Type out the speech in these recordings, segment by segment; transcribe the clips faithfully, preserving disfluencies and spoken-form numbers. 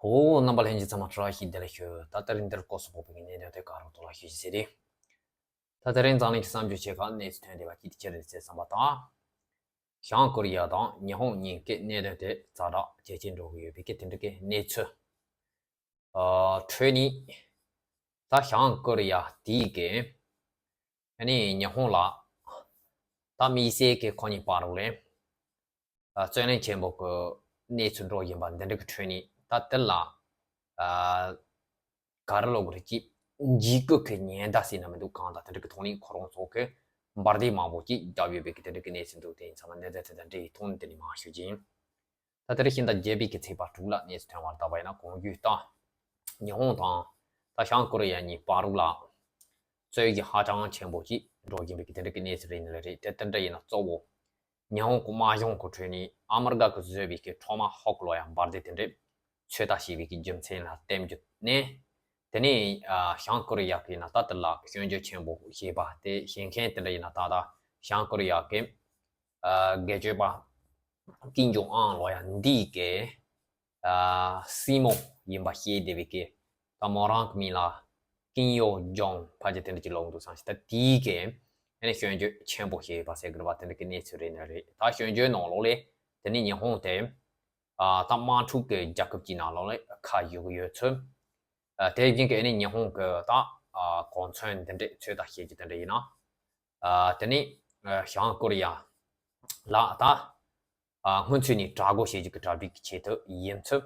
ཧོ། རྣམ་པ་ལྷན་རྒྱས་ཚང་མ་བཀྲ་ཤིས་བདེ་ལེགས་ཞུ། ད་ལྟ་རིང་འདིར་སྐོར་སོགས་ཕོག་པའི་གནད་དོན་དེ་ག་རུ་ཐོག་ལ་ཞུ་ཞིག་ཟེར་ཏེ། ད་ལྟ་རིང་འཛམ་གླིང་གི་བསམ་བརྗོད་ཆེ་ཁག་གནས་ཚུལ་ཐོན་བསྡད་པ་ཅིག་དེ་ཅི་རེད་ཟེར་བསམ་པ་དང་། བྱང་ཀོ་རི་ཡ་དང་ཉི་ཧོང་གཉིས་ཀྱི་གནད་དོན་དེ་ཛ་དྲག་ཇེ་ཆེར་འགྲོ་གི་ཡོད་པའི་གི་དེ་འདྲ་གི་གནས་ཚུལ། ཨ་འཕྲོས་ནས། ད་བྱང་ཀོ་རི་ཡ་དེའི་གི་ཨ་ནི་ཉི་ཧོང་ལ་ད་དམིགས་བསལ་གྱི་ཁོ་གཉིས་བར་ལ་ཨ་རྩོད་གླེང་ཆེན་པོ་གི་གནས་ཚུལ་འགྲོ་བཞིན་པ་འདི་འདྲ་གི་ཁྲོད་ནས། ད་དེ་ལ་ཨ་ག་རེ་ལབ་དགོས་རེད། ཅིག་འཇིགས་སྐུལ་གྱི་ཉེན་བརྡ་ཟེར་ན་མི་འདུག་གང་ལྟར་དེ་འདྲ་གི་ཐོག་ནས་ཁོ་རང་ཚོ་གི་འབར་མདེལ་མང་པོ་ཅིག་བརྒྱབ་ཡོད་པའི་གི་དེ་འདྲ་གི་གནས་ཚུལ་འདུག་དེ་ཡིན་ཙང་གནད་དོན་དེ་དང་འབྲེལ་བའི་ཐོག་ནས་དེ་ནས་མར་ཞུ་རྒྱུ་ཡིན། ད་ལྟར་ཕྱི་ཟླ་བརྒྱད་པའི་གི་ཚེས་པ་དྲུག་ལ་གནས་ཚུལ་ཐོན་པར་བལྟས་པ་ཡིན་ན། གོང་ཞུས་ལྟར་ཉི་ཧོང་དང་ད་བྱང་ཀོ་རི་ཡ་གཉིས་བར་ལ་རྩོད་གཞི་ཧ་ཅང་ཆེན་པོ་ཅིག་འགྲོ་བཞིན་པའི་གི་དེ་འདྲ་གི་གནས་ཚུལ་རེད་ནི་རེད། དེ་དེ་འདྲ་ཡིན་ན་གཙོ་བོ་ཉི་ཧོང་གི་དམག་གཞུང་གི་ཁྲོད་ནས་ཨ་མི་རི་ཀ་གིས་བཟོས་པའི་གི་ཊོ་མ་ཧོག་ལོ་ཡ་འབར་མདེལ་དེ་འདྲས་ཚོད་ལྟ་བྱས་པའི་གི་རྒྱུ་མཚན་ལ་བརྟེན་རྒྱུ་ནས། དེ་ནས་ཨ་བྱང་ཀོ་རི་ཡ་གིས་ཡིན་ན་ད་དེ་ལ་སྐྱོན་བརྗོད་ཆེན་པོ་བྱས་པ་དེ་ཤེས་མཁན་དེ་འདྲ་ཡིན་ན། ད་ལྟ་བྱང་ཀོ་རི་ཡ་གི་ཨ་སྒེར་གཅོད་པ་ཀིན་ཇོང་ཨན་ལོ་ཡ་འདིའི་གི་ཨ་སྲིང་མོ་ཡིན་པ་ཤེས་བསྡད་པའི་གི། ད་མོ་རང་གི་མིང་ལ་ཀིན་ཡོ་ཇོང་ཕལ་ཆེར་དེ་འདྲ་ཅིག་ལབ་འདུག་བསམ་ཞིག་ད་དེའི་གི་ཨ་ནི་སྐྱོན་བརྗོད་ཆེན་པོ་བྱས་པ་ཟེར་དགོས་རེད་པ། དེ་འདྲ་གི་གནས་ཚུལ་རེད་ནི་རེད། ད་སྐྱོན་བརྗོད་ནང་ལོགས་ལས་དེ་ནི་ཉི་ཧོང་དེ་ཨ་ད་དམག་འཁྲུག་གི་རྒྱལ་ཁབ་ཀྱི་ནང་ལོགས་ལས་ཁ་གཡུག་གི་ཡོད་ཚུལ། ཨ་དེ་བཞིན་གི་ཨ་ནི་ཉི་ཧོང་གི་ད་ཨ་གོ་མཚོན་དེ་འདྲས་ཚོད་ལྟ་བྱེད་རྒྱུ་དེ་འདྲ་ཡིན་ན། ཨ་དེ་ནི་ཨ་བྱང་ཀོ་རི་ཡ་ལ་ད་ཨ་སྔོན་ཚུད་ནས་དྲག་རྒོལ་བྱེད་རྒྱུ་གི་གྲ་སྒྲིག་གི་ཆེད་དུ་ཡིན་ཚུལ།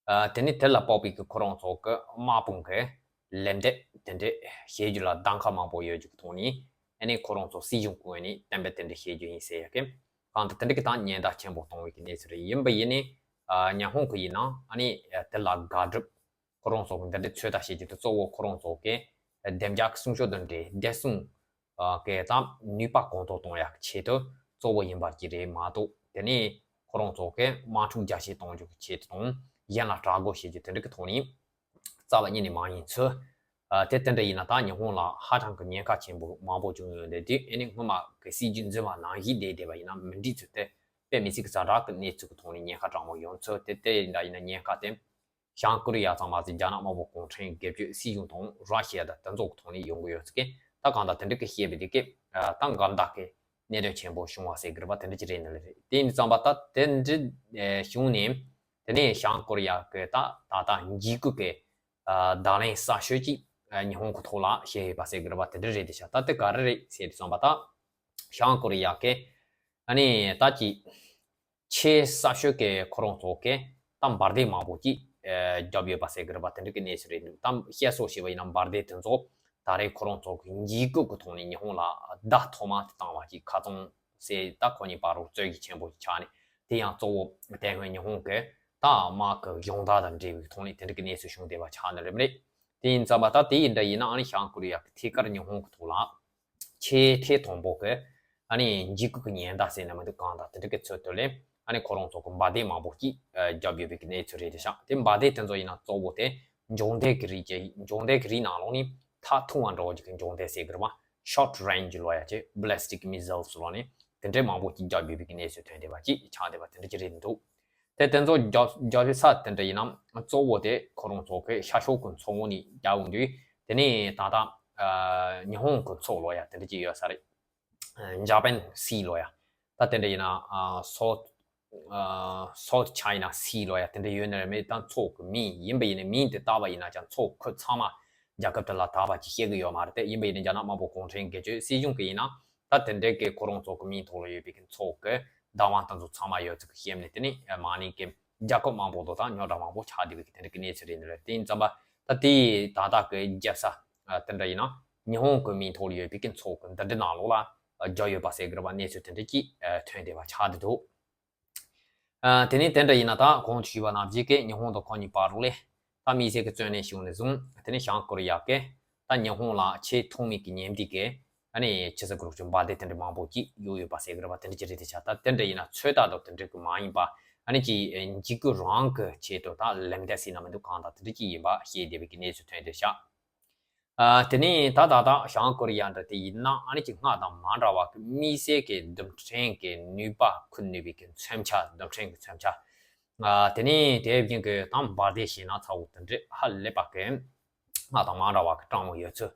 ཨ་དེ་ནི་དེ་ལ་དཔག་པའི་གི་ཁོ་རང་ཚོ་གི་དམག་དཔུང་གི་ལན་འདེབས་དེ་འདྲས་བྱེད་རྒྱུ་ལ་གདམ་ག་མང་པོ་ཡོད་རྒྱུ་གི་ཐོག་ནས། ཨ་ནི་ཁོ་རང་ཚོ་སྲིད་གཞུང་གི་ངོས་ནས་གཏན་འབེབས་དེ་འདྲས་བྱེད་རྒྱུ་ཡིན་ཟེར་ཡ་གི། གང་ལྟར་དེ་འདྲ་གི་ད་ཉེན་བརྡ་ཆེན་པོ་གཏོང་བའི་གི་གནས་ཚུལ་རེད། ཡིན་པ་ཡིན་ནའི་ཨ་ཉི་ཧོང་གི་ཡིན་ན་ཨ་ནི་དེ་ལ་དགག་སྒྲུབ། ཁོ་རང་ཚོ་གི་འདི་འདྲའི་ཚོད་ལྟ་བྱེད་རྒྱུ་དེ་གཙོ་བོ་ཁོ་རང་ཚོ་གི་བདེ་འཇགས་ཀྱི་སྲུང་སྐྱོབ་དང་འབྲེལ་བདེ་སྲུང་གི་ད་ནུས་པ་གོང་མཐོར་གཏོང་ཡག་ཆེད་དུ་གཙོ་བོ་ཡིན་པ་ཅིག་རེད་མ་གཏོགས། དེ་ནས་ཁོ་རང་ཚོ་གི་དམག་འཁྲུག་རྒྱ་ཆེ་གཏོང་རྒྱུ་གི་ཆེད་དུ་དང་། གཞན་ལ་དྲག་རྒོལ་བྱེད་རྒྱུ་དེ་འདྲ་གི་ཐོག་ནས་རྩ་བ་ཉིད་ནས་མ་ཡིན་ཚུལ། ཨ་དེ་དེ་འདྲ་ཡིན་ན་ད་ཉི་ཧོང་ལ་ཧ་ཅང་གི་ཉེན་ཁ་ཆེན་པོ་མང་པོ་བྱུང་ཡོད་འདུག་དེ་ཨ་ནི་སྔོན་མ་གི་སྲིད་ཇུས་འཛིན་པ་ནང་བཞིན་བསྡད་བསྡད་པ་ཡིན་ན་མི་འགྲིག་ཚུལ། དེ་དཔེ་མི་སྲིད་ཀྱི་ཛ་དྲག་གི་གནས་ཚུལ་གྱི་ཐོག་ནས་ཉེན་ཁ་དྲག་མོ་ཡོང་ཚུལ། དེ་དེ་འདྲ་ཡིན་ན་ཉེན་ཁ་དེ་བྱང་ཀོ་རི་ཡ་ཙམ་མ་ཟད་རྒྱ་ནག་དམར་པོ་གུང་ཁྲན་སྒེར་གཅོད་སྲིད་གཞུང་དང་ར་ཤི་ཡ་དང་དེ་ཚོ་གི་ཐོག་ནས་ཡོང་གི་ཡོད་ཚུལ་གི། ད་གང་ལྟར་དེ་འདྲ་གི་བཤད་པའི་དེ་གི་ད་འགལ་ཟླ་གི་གནད་དོན་ཆེན་པོ་བྱུང་བ་ཟེར་གི་རེད་པ། དེ་འདྲ་ཅིག་རེད་ནི་རེད། དེ་ཡིན་ཙམ་པ་ད་དེ་འདྲ་བྱུང་ནས་དེ་ནས་བྱང་ཀོ་རི་ཡ་གི་ད་ད་ལྟ་འཇིགས་སྐུལ་གི་བརྡ་ལན་གསར་ཤོས་ཅིག་ཉི་ཧོང་གི་ཐོག་ལ་བྱས་ཡོད་པ་ཟེར་གི་རེད་པ། དེ་འདྲ་རེད་དེ་ཤག་ད་དེ་ག་རེ་རེད་ཟེར་དུས་ཙམ་པ་ད་བྱང་ཀོ་རི་ཡ་གི་ཨ་ནི་ད་ཅིག་ཆེས་གསར་ཤོས་ཀྱི་ཁོ་རང་ཚོ་གི་ད་འབར་མདེལ་མང་པོ་ཅིག་ཨ་བརྒྱབ་ཡོད་པ་ཟེར་གི་རེད་པ། དེ་འདྲ་གི་གནས་ཚུལ་རེད་འདུག་ད་བཤད་སྲོལ་བྱས་པ་ཡིན་ན་འབར་མདེལ་དེ་ཚོ་ད་རེས་ཁོ་རང་ཚོ་གི་འཇིགས་སྐུལ་གི་ཐོག་ནས་ཉི་ཧོང་ལ་བརྡ་ཐོག་མ་དེ་བཏང་བ་ཅིག་ཁ་ཚང་ཟེར། ད་ཁོ་གཉིས་བར་རུ་རྩོད་གཞི་ཆེན་པོ་ཅིག་ཆགས་ནས། དེ་ཡང་གཙོ་བོ་དེ་སྔོན་ཉི་ཧོང་གི་ད་དམག་གི་སྦྱོང་བརྡར་དང་འབྲེལ་བའི་ཐོག་ནས་དེ་འདྲ་གི་གནས་ཚུལ་བྱུང་བསྡད་པ་ཆགས་ནི་རེད་མ་རེད། དེ་ཡིན་ཙམ་པ་ད་དེ་ཡིན་འདྲ་ཡིན་ན་ཨ་ནི་བྱང་ཀོ་རི་ཡ་གི་ཐད་ཀར་ཉི་ཧོང་གི་ཐོག་ལ་ཆེས་ཐད་དང་པོ་གི་ཨ་ནི་འཇིགས་སྐུལ་གི་ཉེན་བརྡ་ཟེར་ན་མི་འདུག་གང་ལྟར་དེ་འདྲ་གི་ཚུལ་དུ་ལས་ཨ་ནི་ཁོ་རང་ཚོ་གི་འབར་མདེལ་མང་པོ་ཅིག་ཨ་བརྒྱབ་ཡོད་པའི་གི་གནས་ཚུལ་རེད་དེ་ཤག་དེ་འབར་མདེལ་དེ་ཚོ་ཡིན་ན་གཙོ་བོ་དེ་འབྱུང་ལྡན་གི་རིགས་ཀྱི་འབྱུང་ལྡན་གི་རིགས་ནང་ལོགས་ནས་ཐག་ཐུང་བ་འདྲ་བོ་ཅིག་གི་འབྱུང་ལྡན་ཟེར་གི་རེད་པ། Short range ལོ་ཡ་ཅེ་ballistic missiles ལོ་ནི་དེ་འདྲའི་མང་པོ་ཅིག་བརྒྱབ་ཡོད་པའི་གི་གནས་ཚུལ་ཐོན་བསྡད་པ་ཅིག་ཆགས་བསྡད་པ་དེ་འདྲ་ཅིག་རེད་འདུག་དེ་དེ་ཚོ་རྒྱབ་རྒྱབ་ས་དེ་འདྲ་ཡིན་ན་གཙོ་བོ་དེ་ཁོ་རང་ཚོ་གི་ཤར་ཕྱོགས་གི་མཚོ་ངོས་ནས་རྒྱག་འོང་དུས། དེ་ནས་ད་ལྟ་ཨ་ཉི་ཧོང་གི་མཚོ་ལོ་ཡ་དེ་འདྲ་ཅིག་ཡོད་ས་རེད། ཨ་Japan Sea ལོ་ཡ། ད་དེ་འདྲ་ཡིན་ན་ཨ་South ཨ་South China Sea ལོ་ཡ་དེ་འདྲ་ཡོད་ནི་རེད་མ་རེད། ད་མཚོ་གི་མིང་ཡིན་པ་ཡིན་ནའི་མིང་དེ་བཏགས་པ་ཡིན་ན་ཀྱང་མཚོ་ཁུལ་ཚང་མ་རྒྱལ་ཁབ་དེ་ལ་བཏགས་པ་ཅིག་བཤད་གི་ཡོད་མ་རེད། དེ་ཡིན་པ་ཡིན་ནའི་རྒྱ་ནག་དམར་པོ་གུང་ཁྲན་སྒེར་གཅོད་སྲིད་གཞུང་གི་ཡིན་ན། ད་དེ་འདྲའི་གི་ཁོ་རང་ཚོ་གི་མིང་ཐོག་ལ་ཡོད་པའི་གི་མཚོ་གི་བདག་དབང་དེ་ཚོ་ཚང་མ་ཡོད་ཚུལ་གི་བཤད་ནས། དེ་ནས་མ་ནིང་གི་རྒྱལ་ཁབ་མང་པོ་དང་ད་རྙོག་དྲ་མང་པོ་ཆགས་བསྡད་པའི་གི་དེ་འདྲ་གི་གནས་ཚུལ་རེད་ནི་རེད། དེ་ཡིན་ཙམ་པ་ད་དེ་ད་ལྟ་གི་རྒྱབ་ས་ཨ་དེ་འདྲ་ཡིན་ན་ཉི་ཧོང་གི་མིང་ཐོག་ལ་ཡོད་པའི་གི་མཚོ་གི་འདི་འདྲ་ནང་ལོགས་ལ་རྒྱག་ཡོད་པ་ཟེར་གི་རེད་པ། གནས་ཚུལ་དེ་འདྲ་ཅིག་ཨ་ཐོན་བསྡད་པ་ཆགས་བསྡད་འདུག་ཨ་དེ་ནས་དེ་འདྲ་ཡིན་ན་ད་གོང་དུ་ཞུས་པ་ནང་བཞིན་གི་ཉི་ཧོང་དང་ཁོ་གཉིས་བར་ལ་ད་དམིགས་བསལ་གྱི་རྩོད་གླེང་བྱུང་ནས་བཟུང་། དེ་ནས་བྱང་ཀོ་རི་ཡ་གིས་ད་ཉི་ཧོང་ལ་ཆེས་ཐོག་མའི་གི་ཉེ་འདི་གི་ཨ་ནི་ཆི་ཟེར་དགོས་རེད། འབར་མདེལ་དེ་འདྲ་མང་པོ་ཅིག་གཡུགས་ཡོད་པ་ཟེར་གི་རེད་པ། དེ་འདྲ་ཅིག་རེད་དེ་ཤག་ད་དེ་འདྲ་ཡིན་ན་ཚོད་ལྟ་དང་དེ་འདྲ་གི་མ་ཡིན་པ། ཨ་ནི་ཅིག་འཇིགས་སྐུལ་རང་གི་ཆེད་དུ་ད་ལན་འདེབས་ཟེར་ན་མི་འདུག་གང་ལྟར་དེ་འདྲ་ཅིག་ཡིན་པ་བཤད་བསྡད་པའི་གི་གནས་ཚུལ་ཐོན་བསྡད་ཤག་ཨ་དེ་ནས་ད་ད་ད་བྱང་ཀོ་རི་ཡ་འདྲ་དེ་ཡིན་ན་ཨ་ནི་ཅིག་སྔར་དང་མ་འདྲ་བ་གི་དམིགས་བསལ་གྱི་རྡུལ་ཕྲན་གྱི་ནུས་པ་འཁུར་ནུས་པའི་གི་མཚོན་ཆ། རྡུལ་ཕྲན་གྱི་མཚོན་ཆ་ ཨ་དེ་ནས་དེ་བཞིན་གྱི་དང་འབར་མདེལ་ཞེད་སྣང་ཚ་བོ་དེ་འདྲ་ཧ་ལས་པ་གི་སྔགས་དང་མ་འདྲ་བ་གི་གྲངས་མང་ཡོད་ཚུལ་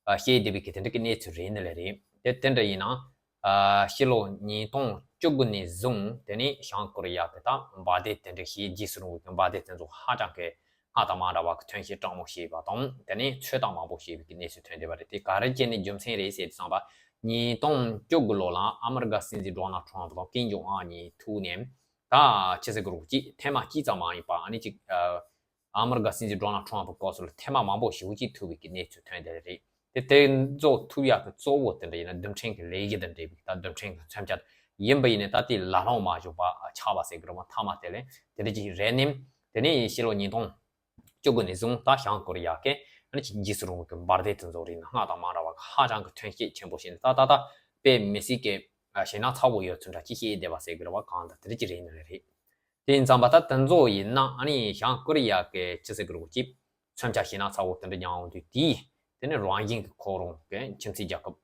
ཨ་བཤད་བསྡད་པའི་གི་དེ་འདྲ་གི་གནས་ཚུལ་རེད་ནི་ལས་རེད། དེ་དེ་འདྲ་ཡིན་ན་ཨ་ཕྱི་ལོ་ཉིས་སྟོང་བཅུ་དགུ་ནས་བཟུང་དེ་ནས་བྱང་ཀོ་རི་ཡ་གི་ད་འབར་མདེལ་དེ་འདྲ་ཞེད་རྗེས་སུ་རུང་བའི་གི་འབར་མདེལ་དེ་ཚོ་ཧ་ཅང་གི་སྔགས་དང་མ་འདྲ་བ་གི་ཐོན་སྐྱེད་གྲངས་མང་ཞེས་པ་དང་དེ་ནས་ཚོད་ལྟ་མང་པོ་བྱས་པའི་གི་གནས་ཚུལ་ཐོན་བསྡད་པ་རེད། དེ་ག་རེ་བྱས་ནས་རྒྱུ་མཚན་རེད་ཟེར་དུས་ཙམ་པ། ཉིས་སྟོང་བཅུ་དགུ་ལོ་ལ་ཨ་མི་རི་ཀ་སྲིད་འཛིན་ཌོ་ནལ་ཊམ་པ་དང་ཀིམ་ཇོང་ཨན་གཉིས་ཐུག་ནས་ད་ཆི་ཟེར་གི་རུང་ཅིག་ཐེངས་མ་གཅིག་ཙམ་མ་ཡིན་པ་ཨ་ནི་ཅིག་ཨ་མི་རི་ཀ་སྲིད་འཛིན་ཌོ་ནལ་ཊམ་པ་སྐབས་སུ་ལ་ཐེངས་མ་མང་པོ་ཞེ་པོ་ཅིག་ཐུག་པའི་གི་གནས་ཚུལ་ཐོན་བསྡད་རེད། དེ་དེ་ཚོ་ཐུག་ཡག་གི་གཙོ་བོ་དེ་འདྲ་ཡིན་ན་རྡུལ་ཕྲན་གྱི་ལས་གཞི་དང་འབྲེལ་བའི་ད་རྡུལ་ཕྲན་གྱི་མཚོན་ཆ་ཡིན་པ་ཡིན་ནའི་ད་དེ་ལ་ལྷོང་མ་བྱུང་བ་ཆགས་པ་ཟེར་གི་རུང་མཐའ་མ་དེ་ལས་དེ་འདྲ་ཅིག་རེད་ནི། དེ་ནས་ཕྱི་ལོ་ཉིས་སྟོང་བཅུ་དགུ་ནས་བཟུང་ད་བྱང་ཀོ་རི་ཡ་གི་ཨ་ནི་ཅིག་རྗེས་སུ་རུང་བའི་གི་འབར་མདེལ་དེ་ཚོ་རིགས་ནི་སྔགས་དང་མ་འདྲ་བ་གི་ཧ་ཅང་གི་ཐོན་སྐྱེད་ཆེན་པོ་བྱས་ནས་ད་ད་ད་དཔེ་མི་སྲིད་ཀྱི་ཞེད་སྣང་ཚ་བོ་ཡོད་ཚུལ་འདྲ་ཅིག་བཤད་བསྡད་པ་ཟེར་གི་རེད་བ། གང་ལྟར་དེ་འདྲ་ཅིག་རེད་ནི་རེད། དེ་ཡིན་ཙང་པ་ད་དེ་ཚོ་ཡིན་ན་ཨ་ནི་བྱང་ཀོ་རི་ཡ་གི་ཆི་ཟེར་གི་རུང་ཅིག་མཚོན་ཆ་ཞེད་སྣང་ཚ་བོ་དེ་འདྲ་མྱངས་འོང་དུས་དེས་དེ་ནི་རང་བཞིན་གི་ཁོ་རང་གི་ཁྱིམ་མཚེས་རྒྱལ་ཁབ་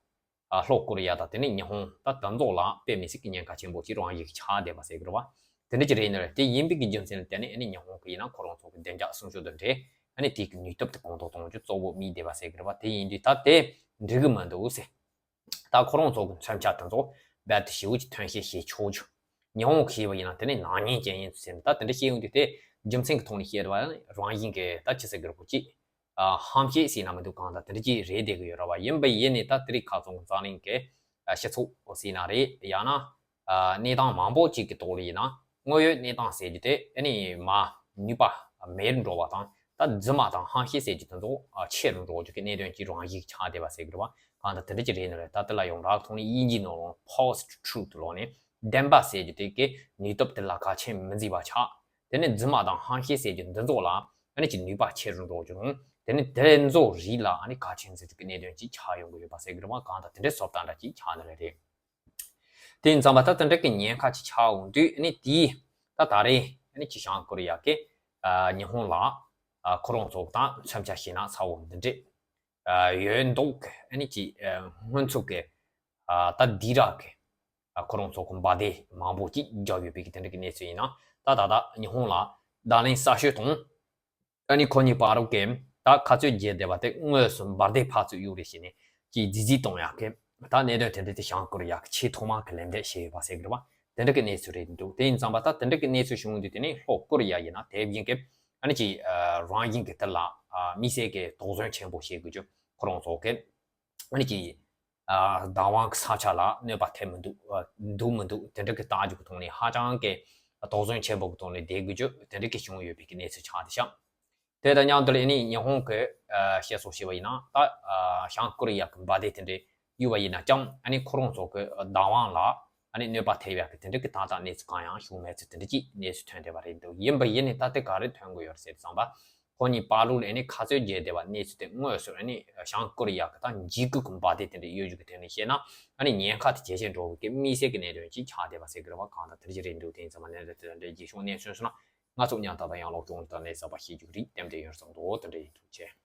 ཨ་ལྷོ་ཀོ་རི་ཡ་དང་དེ་ནས་ཉི་ཧོང་ད་དེ་ཚོ་ལ་དཔེ་མི་སྲིད་ཀྱི་ཉེན་ཁ་ཆེན་པོ་ཅིག་རང་བཞིན་གྱི་ཆགས་བསྡད་པ་ཟེར་གི་རེད་བ། དེ་འདྲ་ཅིག་རེད་ནི་རེད། དེ་ཡིན་པའི་གི་རྒྱུ་མཚན་ལ་བརྟེན་ནས་ཨ་ནི་ཉི་ཧོང་གི་ཡིན་ན་ཁོ་རང་ཚོ་གི་བདེ་འཇགས་སྲུང་སྐྱོབ་དང་འབྲེལ་ཨ་ནི་དེ་གི་ནུས་སྟོབས་དེ་གང་ཐུབ་གཏོང་རྒྱུ་གཙོ་བོ་དམིགས་བསྡད་པ་ཟེར་གི་རེད་བ། དེ་ཡིན་དུས་ད་དེ་འགྲིག་གི་མི་འདུག་ཟེར། ད་ཁོ་རང་ཚོ་གི་མཚོན་ཆ་དེ་ཚོ་རྦད་དེ་ཞེ་པོ་ཅིག་ཐོན་སྐྱེད་བྱེད་ཆོག་རྒྱུ། ཉི་ཧོང་གིས་བཤད་པ་ཡིན་ན་དེ་ནི་ནག་ཉེས་ཅན་ཡིན་ཟེར་ནས་ད་དེ་འདྲ་བཤད་ཡོང་དུས་དེ་རྒྱུ་མཚན་གྱི་ཐོག་ནས་བཤད་པ་རང་བཞིན་གྱི་ད་ཅི་ཟེར་གི་རེད་གོ་ཅིག་ཨ་ཧམ་བཤད་ཟེར་ན་མི་འདུག་གང་ལྟར་དེ་འདྲ་ཅིག་རེད་བསྡད་གི་ཡོད་རེད་བ། ཡིན་པ་ཡིན་ནས་ད་དེ་རིང་ཁ་སང་གི་འཛམ་གླིང་གི་ཨ་སྤྱི་ཚོགས་ཟེར་ན་རེད། ཡང་ན་ཨ་གནས་སྟངས་མང་པོ་ཅིག་གི་ཐོག་ལ་ཡིན་ན་དངོས་ཡོད་གནས་སྟངས་ཟེར་རྒྱུ་དེ་ཨ་ནི་མར་ནུས་པ་མེད་འགྲོ་བ་དང་ད་རྫུན་མ་དང་ཧམ་བཤད་ཟེར་རྒྱུ་དེ་ཚོ་ཨ་ཆེ་རུ་འགྲོ་རྒྱུ་གི་གནད་དོན་ཅིག་རང་བཞིན་ཆགས་བསྡད་པ་ཟེར་གི་རེད་བ། གང་ལྟར་དེ་འདྲ་ཅིག་རེད་ནི་རེད། ད་དེ་ལ་ཡོངས་གྲགས་ཐོག་ནས་དབྱིན་ཇིའི་ནང་ལོགས་post truth ལོགས་ནས་བདེན་པ་ཟེར་རྒྱུ་དེ་གི་ནུས་སྟོབས་དེ་ལ་གལ་ཆེན་མི་འཛིན་པ་ཆགས། དེ་ནས་རྫུན་མ་དང་ཧམ་བཤད་ཟེར་རྒྱུ་འདི་ཚོ་ལ་ཨ་ནི་ཅིག་ནུས་པ་ཆེ་རུ་འགྲོ་རྒྱུ་རུང་དེ་ནས་དེ་ཚོ་རིགས་ལ་ཨ་ནི་གལ་ཆེན་ཟེར་རྒྱུ་གི་གནད་དོན་ཅིག་ཆགས་ཡོང་གི་ཡོད་པ་ཟེར་གི་རེད་བ། གང་ལྟར་དེ་འདྲའི་བཟོ་ལྟ་འདྲ་ཅིག་ཆགས་ནི་རེད་རེད། དེ་ཡིན་ཙང་པ་ད་དེ་འདྲ་གི་ཉེན་ཁ་ཅིག་ཆགས་འོང་དུས་ཨ་ནི་དེས་ད་ད་རེས་ཨ་ནི་ཅིག་བྱང་ཀོ་རི་ཡ་གི་ཨ་ཉི་ཧོང་ལ་ཨ་ཁོ་རང་ཚོ་དང་མཚོན་ཆ་ཞེད་སྣང་ཚ་བོ་འདི་འདྲས་ཨ་ཡོད་མདོག་གི་ཨ་ནི་ཅིག་ཨ་སྔོན་ཚུད་གི་ཨ་ད་དེ་རག་གི་ཨ་ཁོ་རང་ཚོ་གི་འབར་མདེལ་མང་པོ་ཅིག་བརྒྱབ་ཡོད་པའི་གི་དེ་འདྲ་གི་གནས་ཚུལ་ཡིན་ན་ད་ད་ད་ཉི་ཧོང་ལ་བརྡ་ལན་གསར་ཤོས་དང་ཨ་ནི་ཁོ་གཉིས་བར་གི་ད་ཁ་རྩོད་བརྒྱབ་བསྡད་པ་དེ་དངོས་སུ་འབར་མདེལ་ཕར་ཚུར་གཡུག་རེས་བྱས་ནས་ཅིག་རྫིག་རྫིག་གཏོང་ཡག་གི་ད་གནད་དོན་དེ་འདྲ་དེ་བྱང་ཀོ་རི་ཡ་གི་ཆེས་ཐོག་མ་གི་ལན་འདེབས་བྱས་ཡོད་པ་ཟེར་གི་རེད་བ། དེ་འདྲ་གི་གནས་ཚུལ་རེད་འདུག་དེ་ཡིན་ཙང་པ་ད་དེ་འདྲ་གི་གནས་ཚུལ་བྱུང་དུས་དེ་ནས་ལྷོ་ཀོ་རི་ཡ་ཡིན་ན་དེ་བཞིན་གི་ཨ་ནི་ཅིག་ཨ་རང་བཞིན་གི་དེ་ལ་ཨ་དམིགས་བསལ་གྱི་དོགས་ཟོན་ཆེན་པོ་བྱེད་དགོས་རྒྱུ། ཁོ་རང་ཚོ་གི་ཨ་ནི་ཅིག་ཨ་བདག་དབང་གི་ས་ཆ་ལ་གནོད་པ་ཐེབས་མི་འདུག་ཨ་འདུག་མི་འདུག་དེ་འདྲ་གི་ལྟ་རྒྱུ་གི་ཐོག་ནས་ཧ་ཅང་གི་དོགས་ཟོན་ཆེན་པོ་གི་ཐོག་ནས་བསྡད་དགོས་རྒྱུ་དེ་འདྲ་གི་བྱུང་ཡོད་པའི་གི་གནས་ཚུལ་ཆགས་བསྡད་ཤག་དེ་དང་མཉམ་དུ་ལ་ཨ་ནི་ཉི་ཧོང་གི་ཨ་བཤད་སྲོལ་བྱས་པ་ཡིན་ན་ད་ཨ་བྱང་ཀོ་རི་ཡ་གི་འབར་མདེལ་དེ་འདྲ་གཡུགས་པ་ཡིན་ན་ཀྱང་ཨ་ནི་ཁོ་རང་ཚོ་གི་བདག་དབང་ལ་ཨ་ནི་གནོད་པ་ཐེབས་ཡག་གི་དེ་འདྲ་གི་ཏག་ཏག་གནས་ཚུལ་གང་ཡང་བྱུང་མེད་ཚུལ་དེ་འདྲ་ཅིག་གནས་ཚུལ་ཐོན་བསྡད་པ་རེད་འདུག་ཡིན་པ་ཡིན་ནའི་ད་དེ་ག་རེ་ཐོན་གི་ཡོད་རེད་ཟེར་དུས་ཙམ་པ་ཁོ་གཉིས་བར་ལ་ཨ་ནི་ཁ་རྩོད་བརྒྱབ་བསྡད་པ་གནས་ཚུལ་དེ་དངོས་སུ་ཨ་ནི་བྱང་ཀོ་རི་ཡ་གི་ད་འཇིགས་སྐུལ་གི་འབར་མདེལ་དེ་འདྲ་གཡུག་རྒྱུ་གི་ཐད་ནས་བཤད་ན་ཨ་ནི་ཉེན་ཁ་དེ་ཇེ་ཆེར་འགྲོ་བའི་གི་དམིགས་བསལ་གི་གནད་དོན་ཅིག་ཆགས་བསྡད་པ་ཟེར་གི་རེད་བ། གང་ལྟར་དེ་འདྲ་ཅིག་རེད་འདུག་དེ་ཡིན་ཙང་མ་གནད་དོན་དེ་འདྲ་རྒྱས་ཤོག་གནས་ཚུལ་སོང་ན། ང་ཚོ་མཉམ་དུ་ད་ཡང་ལོག་ཅུང་ལ་ད་ནས་གསར་པ་ཤེས་རྒྱུ་རིགས་ལྟེམ་དེ་ཡོད་བསམ་འདུག་དེ་འདྲ་ཡིན་ཐུགས་རྗེ་ཆེ།